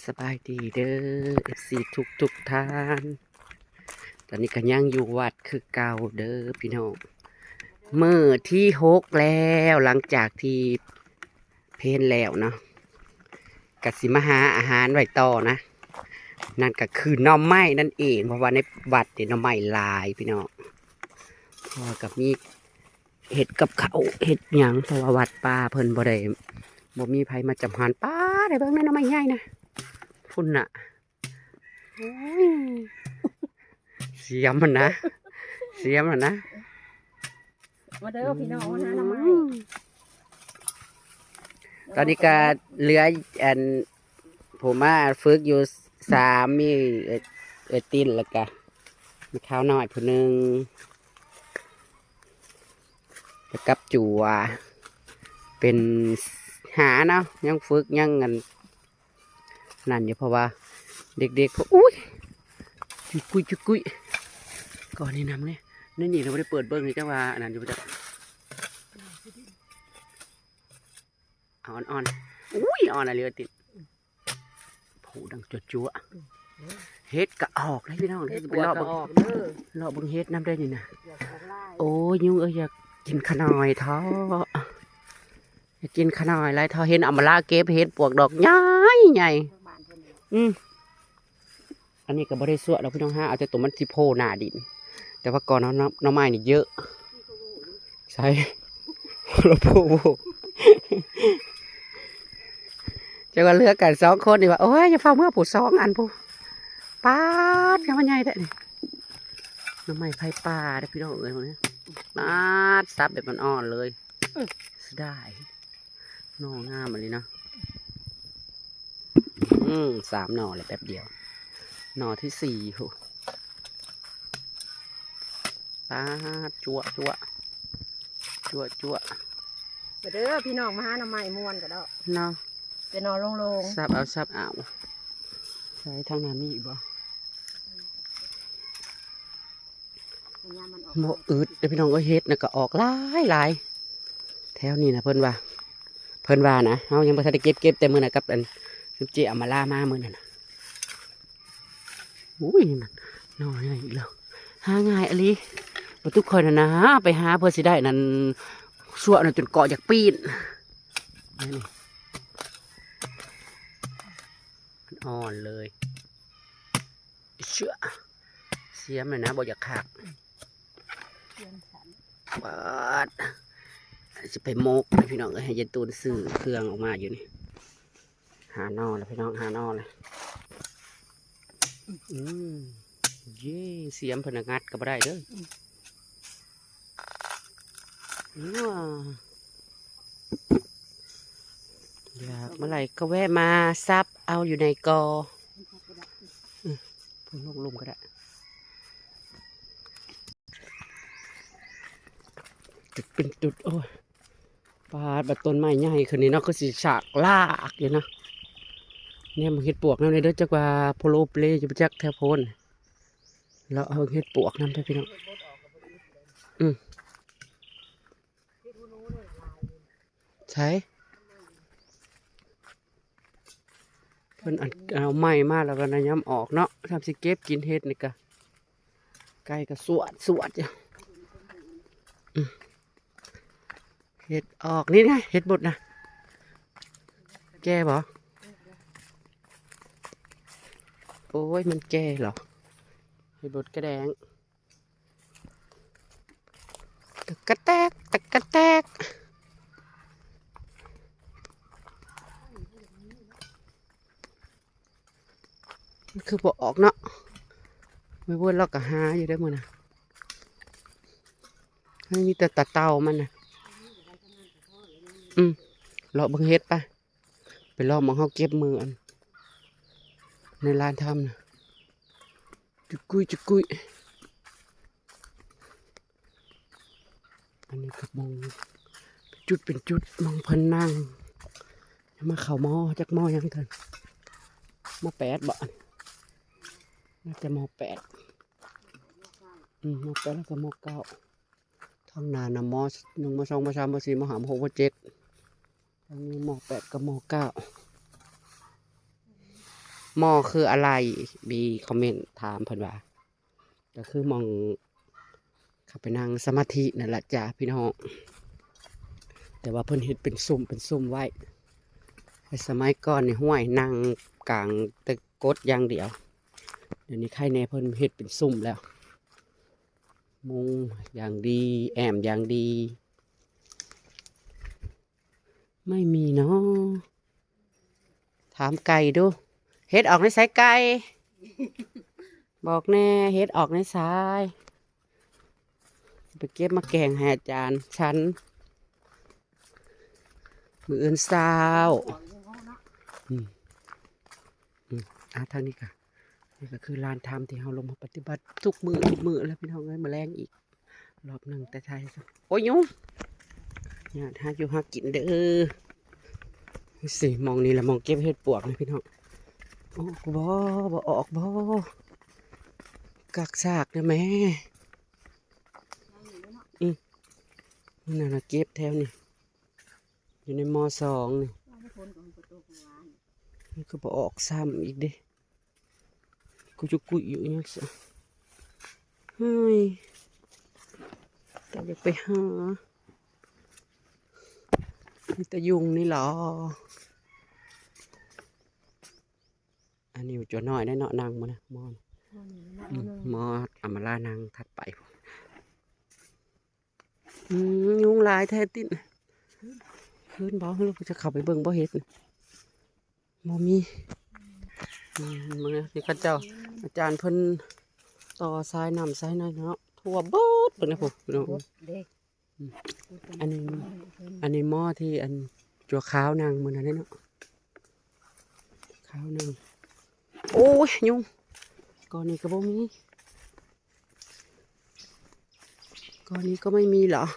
ສະບາຍດີເດີ ເອັຟຊີ ທຸກໆທ່ານ. ຕອນນີ້ກໍຍັງຢູ່ວັດຄືເກົ່າເດີພີ່ນ້ອງ. ມື້ທີຫົກແລ້ວ ຫຼັງຈາກທີ່ເພນແລ້ວເນາະ ກໍຊິມາຫາອາຫານໄວ້ຕໍ່ນະ. ນັ້ນກໍຄືໜໍ່ໄມ້ນັ້ນເອງ ເພາະວ່າໃນວັດນີ້ໜໍ່ໄມ້ຫຼາຍພີ່ນ້ອງ. ເພາະວ່າກໍມີ ເຮັດກັບເຂົ້າເຮັດຫຍັງ ເພາະວ່າວັດປ່າເພິ່ນບໍ່ໄດ້ ບໍ່ມີໃຜມາຈຳຫານ. ປ້າດ ໄດ້ເບິ່ງແດ່ໜໍ່ໄມ້ໃຫຍ່ນະ ພຸ້ນນະ. ໂອ້ຍ ສຽມຫັ້ນນະ ສຽມຫັ້ນນະ. ມາເດີພີ່ນ້ອງ ມາຫາໜໍ່ໄມ້. ຕອນນີ້ກໍເຫຼືອອັນ ຜູ້ມາຝຶກຢູ່ສາມ ມີເອື້ອຍ ເອື້ອຍຕິນ ແລ້ວກະມີທ້າວນ້ອຍຜູ້ໜຶ່ງ ແລ້ວກັບຈົວ ເປັນຫ້າເນາະ. ຍັງຝຶກ ຍັງອັນນັ້ນຢູ່ ເພາະວ່າເດັກໆ ໂອ້ຍ ຈຸ້ຍກຸ້ຍ ຈຸ້ຍກຸ້ຍ ກ່ອນນີ້ນຳເດ້. ໃນນີ້ລະບໍ່ໄດ້ເປີດເບິ່ງ ຈັກວ່າອັນນັ້ນຢູ່ບໍ່ຈັກ. ອ່ອນໆ ອຸ້ຍ ອ່ອນອີ່ຫຼີຕິ ຜູ້ດັງຈົວໆ. ເຫັດກະອອກເດ້ພີ່ນ້ອງເດີ ເຫັດປວກກະອອກເດີ. ເລາະເບິ່ງເຫັດນຳໄດ້ນີ້ນະ. ໂອ້ຍ ຍຸງເອີຍ ຢາກກິນຂະໜ້ອຍເທາະ ຢາກກິນຂະໜ້ອຍຫຼາຍເທາະ. ເຫັນອຳມາລາເກັບເຫັດປວກດອກໃຫຍ່ໆ. ອືມ ອັນນີ້ກໍບໍ່ໄດ້ຊວດດອກພີ່ນ້ອງ ຫາເອົາແຕ່ໂຕມັນຊິໂຜ່ໜ້າດິນ. ແຕ່ວ່າກ່ອນເນາະ ໜໍ່ ໜໍ່ໄມ້ນີ້ເຍອະ. ໃສ ລະໂພ ຈັກວ່າເຫຼືອກັນສອງຄົນນີ້ວ່າ ໂອ້ຍ ຢ່າຟ້າວເມືອຜູ້ສອງອັນຜູ້. ປາດ ຄືມັນໃຫຍ່ແທ້ນີ້. ໜໍ່ໄມ້ໄຟປ່າເດ້ພີ່ນ້ອງເອີຍ ພວກນີ້. ປາດ ສັບແບບອ່ອນໆເລີຍ. ເສຍດາຍ ໜໍ່ງາມອີ່ຫຼີເນາະ. ອືມ ສາມໜໍ່ແລ້ວແປັບດຽວ ໜໍ່ທີສີ່ພຸ້ນ. ປາດ ຈົວໆ ຈົວໆ. ມາເດີພີ່ນ້ອງ ມາຫາໜໍ່ໄມ້ມ່ວນກະດອກເນາະ. ແຕ່ໜໍ່ໂລ່ງໆ ສັບເອົາ ສັບເອົາ. ໃສ ທາງໜ້າມີອີກບໍ່? ບໍ່ອຶດເດີພີ່ນ້ອງເອີຍ ເຫັດນະກະອອກຫຼາຍໆ ແຖວນີ້ນະ. ເພິ່ນວ່າ ເພິ່ນວ່ານະ ເຮົາຍັງບໍ່ທັນໄດ້ເກັບ ເກັບແຕ່ມື້ນະ ກັບອັນ ຊຸມເຈ້ອຳມາລາມາມື້ນັ້ນນະ. ອຸ້ຍ ນັ້ນໜໍ່ໃຫຍ່ອີກແລ້ວ ຫາງ່າຍອີ່ຫຼີ. ບໍ່ຕຸກຂ້ອຍນັ້ນນະ ໄປຫາເພື່ອຊິໄດ້ນັ້ນ ຊວກນັ້ນຈົນເກາະຢາກປີ້ນ. ນີ້ ອ່ອນເລີຍ ເຊືອ ສຽມແລ້ວນະ ບໍ່ຢາກຄັກ. ປາດ ຊິໄປໝົກເດ້ພີ່ນ້ອງເອີຍ ໃຫ້ຍາຍຕູນຊື້ເຄື່ອງອອກມາຢູ່ນີ້. ຫາໜໍ່ແລ້ວພີ່ນ້ອງ ຫາໜໍ່ແລ້ວ. ອືມ ເຢ້ ສຽມເພິ່ນນະ ງັດກໍບໍ່ໄດ້ເດີ. ອືມ ຢາກເມື່ອໃດກໍແວະມາສັບເອົາຢູ່ໃນກໍ ອືມ ພຸ້ນ ລົງລຸ່ມກໍໄດ້. ຈຸດເປັນຈຸດ ໂອ້ຍ ປາດ ບັດຕົ້ນໄມ້ໃຫຍ່ຂຶ້ນນີ້ເນາະ ຄືຊິສາກລາກຢູ່ນະ. ແນມເຫັດປວກນຳເດີ ຈັກວ່າໂພໂລເປລຢູ່ບໍ່ຈັກແຖວໂພນ. ເລາະເບິ່ງເຫັດປວກນຳເດີພີ່ນ້ອງ. ອືມ ໃສ ເພິ່ນອັນ ເອົາໄມ້ມາແລ້ວກໍນະຍາມອອກເນາະ ທຳຊິເກັບກິນເຫັດນີ້ກະ ໄກ່ກໍສວດສວດຢູ່. ອືມ ເຫັດອອກ ນີ້ນະ ເຫັດບົດນະ ແກ່ບໍ່? ໂອ້ຍ ມັນແກ່ເຫລອ? ເຫັດບົດກະແດງ. ຕັກກະແຕກ ຕັກກະແຕກ ມັນຄືບໍ່ອອກເນາະ. ແມ່ເວີ້ນລາວກໍຫາຢູ່ເດ້ມື້ນະ ມັນມີແຕ່ຕາເຕົ່າມັນນະ. ອືມ ເລາະເບິ່ງເຫັດໄປ ໄປເລາະໝ່ອງເຮົາເກັບມື້ອັນ ໃນລານທຳນະ. ຈຸກຸຍ ຈຸກຸຍ. ອັນນີ້ກໍໝ່ອງຈຸດເປັນຈຸດ ໝ່ອງເພິ່ນນັ່ງ ມາເຂົ້າມໍ ຈັກມໍຫຍັງເຖິງ ມໍແປດບໍ? ໜ້າຈະມໍແປດ. ອືມ ມໍແປດ ແລ້ວກໍມໍເກົ້າ. ທາງໜ້ານະ ມໍໜຶ່ງ ມໍສອງ ມໍສາມ ມໍສີ່ ມໍຫ້າ ມໍຫົກ ມໍເຈັດ. ທາງນີ້ມໍແປດກັບມໍເກົ້າ. ໝໍ້ຄືອາໄລ? ມີຄອມເມັນຖາມເພິ່ນວ່າ ກໍຄືໝ່ອງເຂົ້າໄປນັ່ງສະມາທິນັ້ນລະຈ້າພີ່ນ້ອງ. ແຕ່ວ່າເພິ່ນເຮັດເປັນຊຸມເປັນຊຸມໄວ້. ແຕ່ສະໄໝກ່ອນນີ້ ຫ້ວຍ ນັ່ງກາງແຕ່ກົດຢ່າງດຽວ. ດຽວນີ້ໄຄແດ່ ເພິ່ນເຮັດເປັນຊຸມແລ້ວ ມຸງຢ່າງດີ ແອ້ມຢ່າງດີ. ໄມ່ມີເນາະ ຖາມໄກ່ດູ ເຫັດອອກໃນໃສໄກ່? ບອກແດ່ ເຫັດອອກໃນໃສ? ໄປເກັບມາແກງໃຫ້ອາຈານສັນ ມື້ອື່ນເຊົ້າ. ອືມ ອືມ ອ່າ ທາງນີ້ກະ ນີ້ກໍຄືລານທຳທີ່ເຮົາລົງມາປະຕິບັດທຸກມື້ ທຸກມື້ແລ້ວພີ່ນ້ອງເອີຍ. ມື້ແລງອີກ ລອບໜຶ່ງ ແຕ່ທ້າຍ ໂອ້ຍ ຍຸງ ຍາດຫາຢູ່ຫາກິນເດີ. ຊິ ໝ່ອງນີ້ລະໝ່ອງເກັບເຫັດປວກນະພີ່ນ້ອງ. ອອກບໍ່ ບໍ່ອອກບໍ່? ກັກຊາກເດີແມ່. ອື ນັ້ນນະ ເກັບແຖວນີ້ ຢູ່ໃນ ມ.ສອງ ນີ້. ມັນຄືບໍ່ອອກຊ້ຳອີກເດ້. ກຸຈຸກຸຍຢູ່ຫຍັງຊະ ເຮີ້ຍ ແຕ່ຢາກໄປຫາ ມີແຕ່ຍຸງນີ້ຫຼໍ? ອັນນີ້ຕົວນ້ອຍໄດ໋ເນາະ ນັ່ງມື້ນະ ໝໍ້ ໝໍ້ອຳມາລານັ່ງຖັດໄປ. ອືມ ຍຸງຫຼາຍແທ້ຕິ ຄືນບໍ່ ຫຼືຈະເຂົ້າໄປເບິ່ງບໍ່ເຫັດ? ບໍ່ມີ. ອືມ ເບິ່ງເດີ ນີ້ເຂົາເຈົ້າ ອາຈານເພິ່ນຕໍ່ສາຍນ້ຳສາຍໃນເນາະ ທົ່ວເບິດ ເບິ່ງເດີພຸ້ນ ພີ່ນ້ອງ. ເດ້ ອືມ ອັນນີ້ ອັນນີ້ໝໍ້ທີ່ອັນ ຕົວຂາວນັ່ງມື້ນັ້ນເນາະ ຂາວນັ່ງ. ໂອ້ຍ ຍຸງ ກ່ອນນີ້ກໍບໍ່ມີ ກ່ອນນີ້ກໍໄມ່ມີເຫລາະ.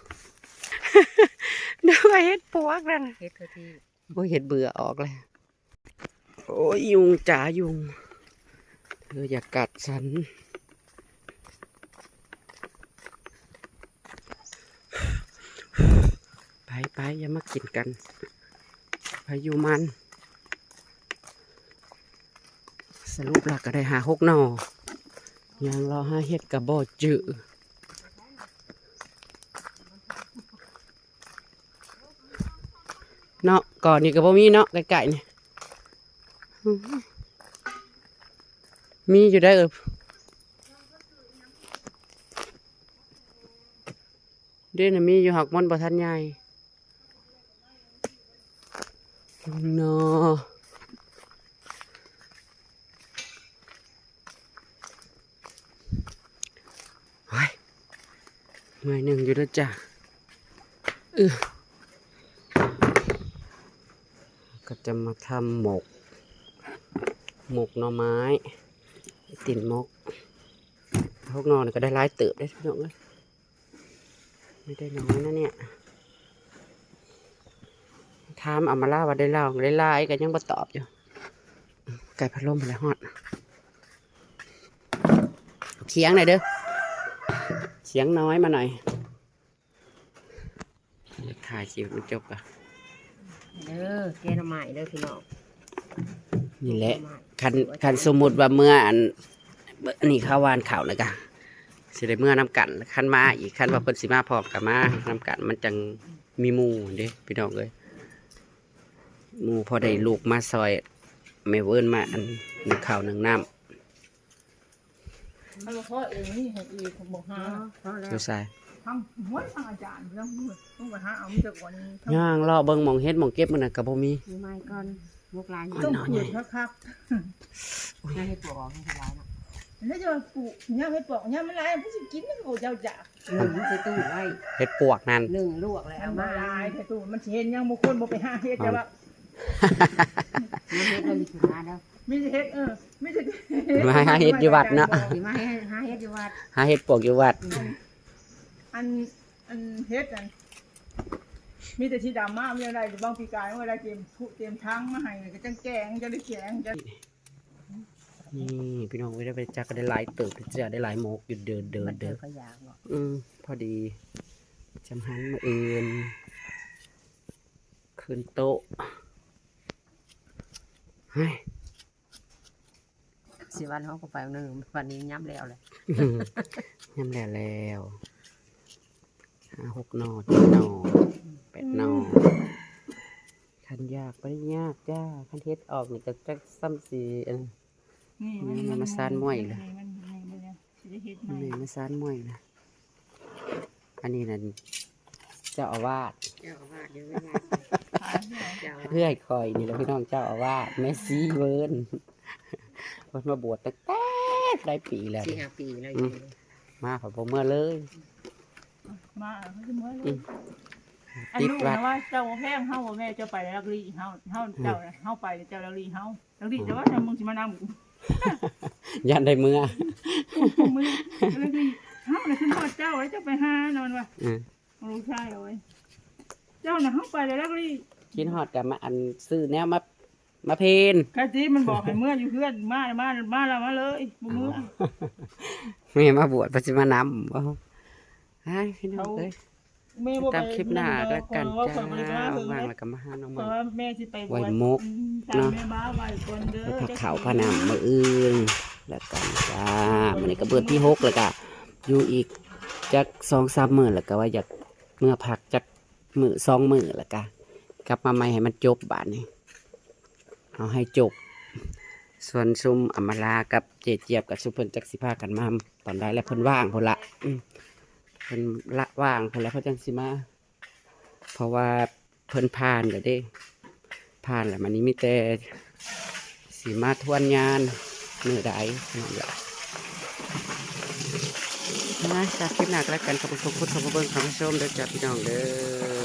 ນຶກວ່າເຫັດປວກນັ້ນ ເຫັດເຂົາທີ່ ໂອ້ຍ ເຫັດເບື່ອອອກແລ້ວ. ໂອ້ຍ ຍຸງຈ໋າ ຍຸງ ເທີຢາກກັດສັນ. ໄປໆ ຢ່າມາກິນກັນ ໄປຢູ່ມັນ. ສະຫຼຸບແລ້ວກໍໄດ້ຫ້າຫົກໜໍ່ ຍ່າງເລາະຫາເຫັດກໍບໍ່ຈື່ເນາະ. ກ່ອນນີ້ກໍບໍ່ມີເນາະ ໃກ້ໆນີ້ ມີຢູ່ໄດ໋ ເອີ ເດ້ນະ ມີຢູ່ ຫາກມັນບໍ່ທັນໃຫຍ່ເນາະ. ໂອ້ຍ ເມື່ອຍໜຶ່ງຢູ່ເດີຈ້າ. ອື ກໍຈະມາທຳໝົກ ໝົກໜໍ່ໄມ້ ຕີນໝົກ. ຫົກໜໍ່ນີ້ກໍໄດ້ຫຼາຍເຕີບເດ້ພີ່ນ້ອງເອີຍ ໄມ່ໄດ້ໜ້ອຍນະເນຍ. ຖາມອຳມາລາວ່າໄດ້ຫຼາຍ ໄດ້ຫຼາຍກໍຍັງບໍ່ຕອບຢູ່. ໃກ້ພັດລົມພຸ້ນແຫຼະ ຮ້ອນ. ຂຽງໜ້ອຍເດີ ຂຽງນ້ອຍມາໜ້ອຍ. ຖ່າຍຄລິບມັນຈົບກ່ອນເດີ ແກງໜໍ່ໄມ້ເດີພີ່ນ້ອງ. ນີ້ແຫຼະ ຄັນ ຄັນສົມມຸດວ່າເມື່ອອັນ ອັນນີ້ເຂົ້າຫວ່ານເຂົ້າແລ້ວກະ ຊິໄດ້ເມືອນຳກັນ. ຄັນມາອີກ ຄັນວ່າເພິ່ນຊິມາພ້ອມກໍມານຳກັນ ມັນຈັ່ງມີໝູ່ເດ້ພີ່ນ້ອງເອີຍ. ໝູ່ພໍໄດ້ລູກມາຊ່ອຍແມ່ເວີນມາອັນໜຶ້ງເຂົ້າໜຶ້ງນ້ຳ. ມັນບໍ່ພໍເອງ ນີ້ໃຫ້ອີກ ບໍ່ຫາ ຢູ່ໃສ? ທາງ ໂອ້ຍ ທາງອາຈານເພິ່ນ ຕ້ອງໄປຫາເອົາ ມີແຕ່ກ່ອນນີ້ ຍ່າງເລາະເບິ່ງໝ່ອງເຫັດໝ່ອງເກັບ ມື້ນັ້ນກໍບໍ່ມີ. ຢູ່ໃໝ່ກ່ອນ ໝົກຫຼາຍ ຕ້ອງເປີດຄັກໆ. ໂອ້ຍ ຍັງເຮັດປວກອອກ ຍັງຫຼາຍເນາະ. ແລ້ວຈະວ່າປູກ ຍາມເຮັດປວກ ຍາມມັນຫຼາຍ ຜູ້ຊິກິນ ມັນກໍບໍ່ເຈົ້າຈາກ. ເອີ ມັນໃສ່ຕູ້ໄວ້ ເຫັດປວກນັ້ນ ໜຶ້ງລວກແລ້ວເອົາມາ ຫຼາຍແທ້ຕູ້ ມັນຊິເຫັນຫຍັງ? ບາງຄົນບໍ່ໄປຫາເຫັດ ແຕ່ວ່າ ເຮັດມັນຊິມາເດີ ມີແຕ່ເຫັດ ເອີ ມີແຕ່ ມາຫາເຫັດຢູ່ວັດເນາະ ຊິມາຫາເຫັດຢູ່ວັດ ຫາເຫັດປວກຢູ່ວັດ. ອືມ ອັນ ອັນເຫັດນັ້ນ ມີແຕ່ທີ່ດຳມາ ມີແນວໃດ ບາງປີກາຍ ເວລາເຕຽມ ເຕຽມຖັງມາໃຫ້ ກໍຈັ່ງແກງ ຈັ່ງໄດ້ແກງ ຈັ່ງ ນີ້ພີ່ນ້ອງເອີຍ ໄດ້ໄປຈັກ ກໍໄດ້ຫຼາຍເຕີບ ເຈົ້າ ໄດ້ຫຼາຍໝົກຢູ່ເດີ ເດີ ເດີ. ອືມ ພໍດີຈຳຫັນມື້ອື່ນ ຂຶ້ນໂຕະ. ເຮີ້ຍ ຊິວັນເຮົາກໍໄປໜຶ່ງ ວັນນີ້ຍາມແລ້ວແຫຼະ ຍາມແລ້ວແລ້ວ ຫ້າຫົກໜໍ່ ເຈັດໜໍ່ ແປດໜໍ່ ຄັນຢາກບໍ່ໄດ້ຍາກຈ້າ ຄັນເຮັດອອກນີ້ກໍຈັກສ່ຳຊິ ອັນ ນີ້ມັນ ນີ້ມັນມາຊານມວຍລະ ນີ້ມັນ ນີ້ມັນ ຊິໄດ້ເຮັດໃໝ່ ນີ້ມາຊານມວຍລະ ອັນນີ້ນັ້ນເຈົ້າອາວາດ ເຈົ້າອາວາດຢູ່ເຮືອນ ເອື້ອຍຂ້ອຍນີ້ແຫຼະພີ່ນ້ອງ ເຈົ້າອາວາດ ແມ່ຊີເວີນ ເພິ່ນມາບວດຕັ້ງແຕ່ຫຼາຍປີແລ້ວ ສີ່ຫ້າປີແລ້ວ ອືມ ມາເພິ່ນບໍ່ເມືອເລີຍ ມາເພິ່ນບໍ່ເມືອເລີຍ ອືມ ອັນ ລູກ ຕິດວັດ ນະວ່າເຈົ້າບໍ່ແພງເຮົາບໍ່ແມ່ ເຈົ້າໄປລັກລີ້ເຮົາ ເຮົາ ອືມ ເຈົ້າ ເຮົາໄປເຈົ້າລັກລີ້ເຮົາ ລັກລີ້ ອໍ ເຈົ້າວ່າ ເຈົ້າ ມຶງຊິມານຳ ຢ້ານໄດ້ເມືອ ເມືອ ລັກລີ້ ເຮົານະຄືຮອດເຈົ້າ ແລ້ວເຈົ້າໄປຫານອນວ່າ ອືມ ລູກຊາຍເອີຍ ເຈົ້ານະ ເຮົາໄປແລ້ວລັກລີ້ ຄິດຮອດກໍມາ ອັນ ຊື້ແນວມາ ມາເພນ ກະຕິມັນບອກໃຫ້ເມືອຢູ່ເຮືອນ ມາ ມາ ມາລະມາເລີຍ ບໍ່ເມືອ ອໍ ແມ່ມາບວດ ເພິ່ນຊິມານຳບໍ່ ອ້າຍ ພີ່ນ້ອງເອີຍ ແມ່ບໍ່ໄປ ຕາມຄລິບໜ້າກໍແລ້ວກັນຈ້າ ວ່າງໆແລ້ວກໍມາຫານ້ອງ ເພາະວ່າແມ່ຊິໄປບວດ ໄຫວ້ໝົກ ອືມ ຕາມ ເນາະ ແມ່ບ້າໄຫວ້ກ່ອນເດີ ໄປພາເຂົ້າພານ້ຳມື້ອື່ນແລ້ວກັນຈ້າ ມື້ນີ້ກໍມື້ທີຫົກແລ້ວກໍ ຢູ່ອີກຈັກສອງສາມມື້ ແລ້ວກໍວ່າຢາກເມືອພັກຈັກມື້ສອງມື້ ແລ້ວກໍກັບມາໃໝ່ໃຫ້ມັນຈົບບາດນີ້ ເອົາໃຫ້ຈົບ ສ່ວນຊຸມອຳມາລາກັບເຈຈຽບກັບຊຸມເພິ່ນ ຈັກຊິພາກັນມາຕອນໃດ ແລະເພິ່ນວ່າງພຸ້ນລະ ອືມ ເພິ່ນລະວ່າງພຸ້ນລະ ເພິ່ນຈັ່ງຊິມາ ເພາະວ່າເພິ່ນຜ່ານແລ້ວເດ້ ຜ່ານແລ້ວ ບາດນີ້ມີແຕ່ຊິມາທວນງານມື້ໃດນັ້ນລະ ມາ ຕາມຄລິບໜ້າກໍແລ້ວກັນ ຂອບຄຸນ ຂອບຄຸນ ເຂົ້າມາເບິ່ງເຂົ້າມາຊົມເດີຈ້າ ພີ່ນ້ອງເດີ.